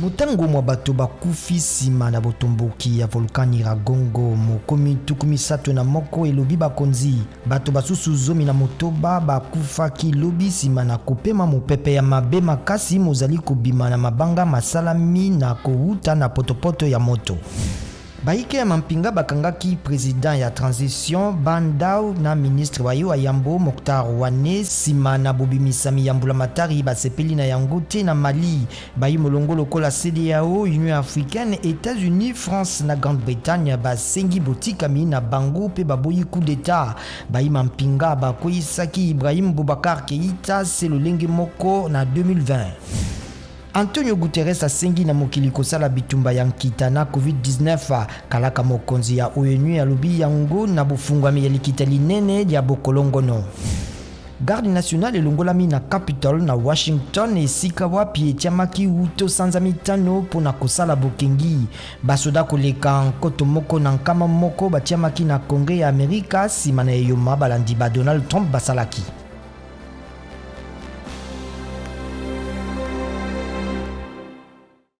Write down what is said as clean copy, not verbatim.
Motango mwa bato bakufi nsima na botomboki ya volcan Nyiragongo mokomi 31, elobi bakonzi. Bato basusu 16 bakufaki lobi nsima na kopema mopepe ya mabe makasi mozali kobima na mabanga masalami na kowuta na potopoto ya moto. Bayike ya mampinga bakangaki president ya transition Bah Ndaw na ministre wa ye wa yambo Moctar Ouane nsima na bobimisami ya mbulamatari basepeli na yango te na Mali. Bayi molongo lokola CEDEAO, Union africaine, Etats-Unis, France na Grande-Bretagne basengi botikami na bango mpe baboyi coup d'etat. Bayi mampinga bakweyisaki Ibrahim Boubacar Keïta se lolenge moko na 2020. Antonio Guterres asengi na mokili kosala bitumba ya nkita na Covid-19. Kalaka mokonzi ya ONU alobi yango na bofungwami ya likita linene lya bokolongono. Garde nationale elongolami na Capitol na Washington esika wapi etiamaki wuto sanza mitano mpo na kosala bokengi. Basoda koleka 1100 batiamaki na Congrès ya Amerika nsima na eyoma balandi ba Donald Trump basalaki.